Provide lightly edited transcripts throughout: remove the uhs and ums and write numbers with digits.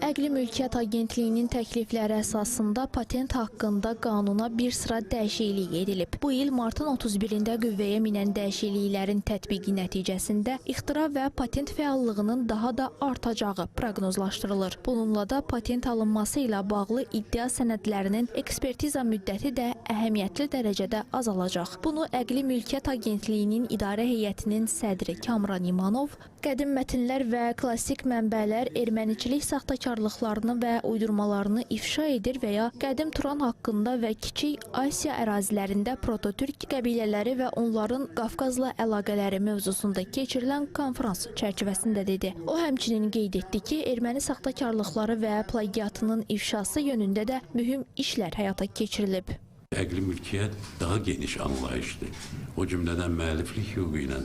Əqli Mülkiyyət Agentliyinin təklifləri əsasında patent haqqında qanuna bir sıra dəyişiklik edilib. Bu il martın 31-də qüvvəyə minən dəyişikliklərin tətbiqi nəticəsində ixtira və patent fəallığının daha da artacağı proqnozlaşdırılır. Bununla da patent alınması ilə bağlı iddia sənədlərinin ekspertiza müddəti də əhəmiyyətli dərəcədə azalacaq. Bunu Əqli Mülkiyyət Agentliyinin İdarə Heyətinin sədri Kamran İmanov, qədim mətnlər və klassik mənbələr erməniçilik saxtakarlıqlarını və uydurmalarını ifşa edir və ya qədim Turan haqqında və Kiçik Asiya ərazilərində prototürk qəbilələri və onların Qafqazla əlaqələri mövzusunda keçirilən konfrans çərçivəsində dedi. O həmçinin qeyd etdi ki, erməni saxtakarlıqları və plagiatının ifşası yönündə də mühüm işlər həyata keçirilib. Əqli mülkiyyət daha geniş anlayışdır. O cümlədən müəlliflik hüququ ilə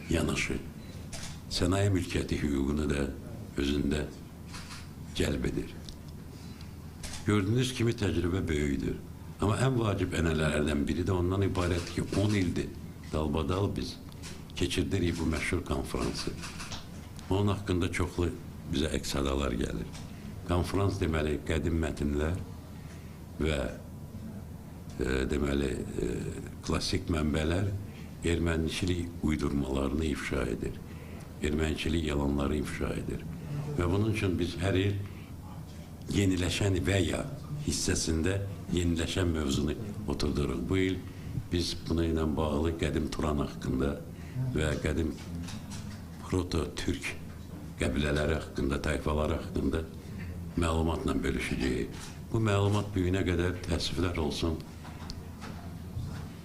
yanaşı sənaye mülkiyyəti hüququnu da özündə cəlb edir. Gördüyünüz kimi təcrübə böyükdür. Amma ən vacib ənənələrdən biri də ondan ibarətdir ki, 10 ildir dalbadal biz keçirdirik bu məşhur konfransı. Onun haqqında çoxlu bizə əks-sədalar gəlir. Konfrans deməli, qədim mətnlər və deməli, klassik mənbələr erməniçilik uydurmalarını ifşa edir. Erməniçilik yalanları ifşa edir. Və bunun üçün biz hər il yeniləşən və ya hissəsində yeniləşən mövzunu oturduruq. Bu il biz bununla bağlı qədim Turan haqqında və qədim proto-türk qəbilələri haqqında, tayfaları haqqında məlumatla bölüşəcəyik. Bu məlumat bu günə qədər təəssüflər olsun,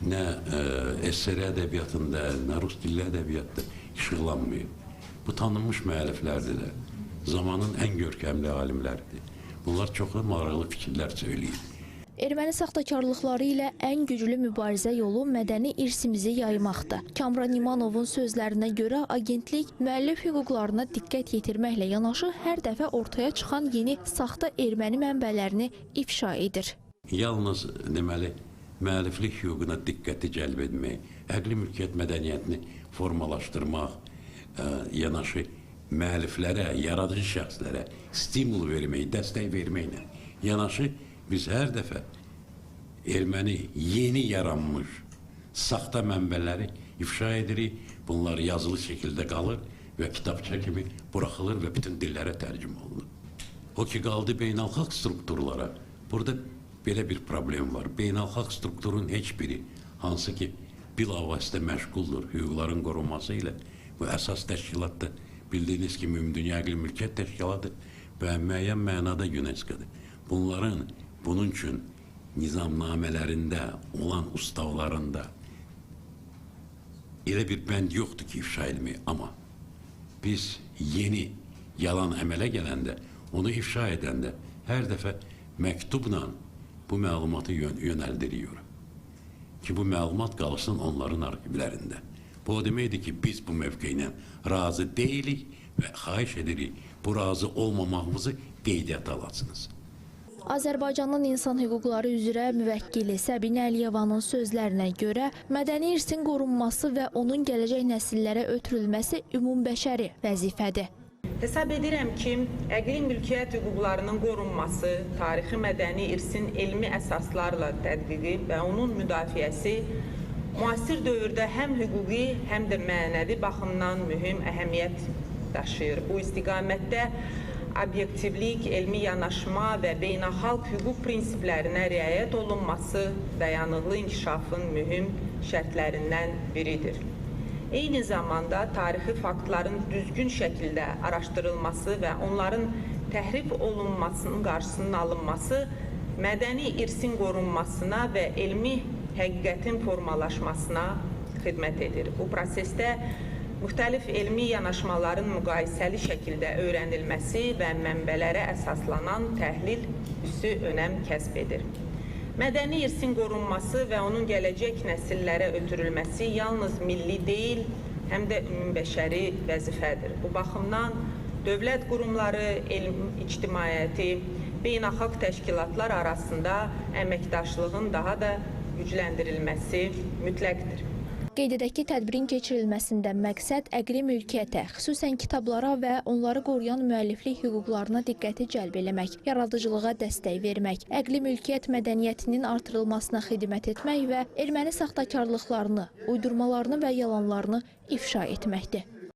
nə SSR ədəbiyyatında, nə rus dilli ədəbiyyatda işıqlanmayıb. Bu tanınmış müəlliflərdirlər. Zamanın ən görkəmli alimləridir. Bunlar çoxlu maraqlı fikirlər söyləyir. Erməni saxtakarlıqları ilə ən güclü mübarizə yolu mədəni irsimizi yaymaqdır. Kamran İmanovun sözlərinə görə agentlik müəllif hüquqlarına diqqət yetirməklə yanaşı hər dəfə ortaya çıxan yeni saxta erməni mənbələrini ifşa edir. Yalnız deməli, müəlliflik hüququna diqqəti cəlb etmək, əqli mülkiyyət mədəniyyətini formalaşdırmaq, yanaşı müəlliflərə, yaradıcı şəxslərə stimul vermək, dəstək verməklə yanaşı biz hər dəfə erməni yeni yaranmış saxta mənbələri ifşa edirik. Bunlar yazılı şəkildə qalır və kitabça kimi buraxılır və bütün dillərə tərcümə olunur. O ki qaldı beynəlxalq strukturlara, burada belə bir problem var. Beynəlxalq strukturun heç biri, hansı ki bilavasitə məşğuldur hüquqların qorunması ilə, bu əsas təşkilatda bildiyiniz kimi Ümumdünya Əqli Mülkiyyət Təşkilatı və müəyyən mənada UNESCO-dur. Bunların bunun üçün nizamnamələrində, olan ustavlarında elə bir bənd yoxdur ki, ifşa etmək. Amma biz yeni yalan əmələ gələndə, onu ifşa edəndə hər dəfə məktubla bu məlumatı yönəldiriyor ki, bu məlumat qalsın onların arxivlərində. Bu o deməkdir ki, biz bu mövqe ilə razı deyilik və xahiş edirik, bu razı olmamağımızı qeydiyyata alasınız. Azərbaycanın insan hüquqları üzrə müvəkkili Səbinə Əliyevanın sözlərinə görə, mədəni irsin qorunması və onun gələcək nəsillərə ötürülməsi ümumbəşəri vəzifədir. Hesab edirəm ki, əqli mülkiyyət hüquqlarının qorunması, tarixi mədəni irsin elmi əsaslarla tədqiqi və onun müdafiəsi müasir dövrdə həm hüquqi, həm də mənəvi baxımdan mühüm əhəmiyyət daşıyır. Bu istiqamətdə obyektivlik, elmi yanaşma və beynəlxalq hüquq prinsiplərinə riayət olunması dayanıqlı inkişafın mühüm şərtlərindən biridir. Eyni zamanda tarixi faktların düzgün şəkildə araşdırılması və onların təhrif olunmasının qarşısının alınması mədəni irsin qorunmasına və elmi həqiqətin formalaşmasına xidmət edir. Bu prosesdə müxtəlif elmi yanaşmaların müqayisəli şəkildə öyrənilməsi və mənbələrə əsaslanan təhlil xüsusi önəm kəsb edir. Mədəni irsin qorunması və onun gələcək nəsillərə ötürülməsi yalnız milli deyil, həm də ümumbəşəri vəzifədir. Bu baxımdan dövlət qurumları, elm ictimaiyyəti, beynəlxalq təşkilatlar arasında əməkdaşlığın daha da gücləndirilməsi mütləqdir. Qeyd edək ki, tədbirin keçirilməsində məqsəd əqli mülkiyyətə, xüsusən kitablara və onları qoruyan müəlliflik hüquqlarına diqqəti cəlb eləmək, yaradıcılığa dəstək vermək, əqli mülkiyyət mədəniyyətinin artırılmasına xidmət etmək və erməni saxtakarlıqlarını, uydurmalarını və yalanlarını ifşa etməkdir.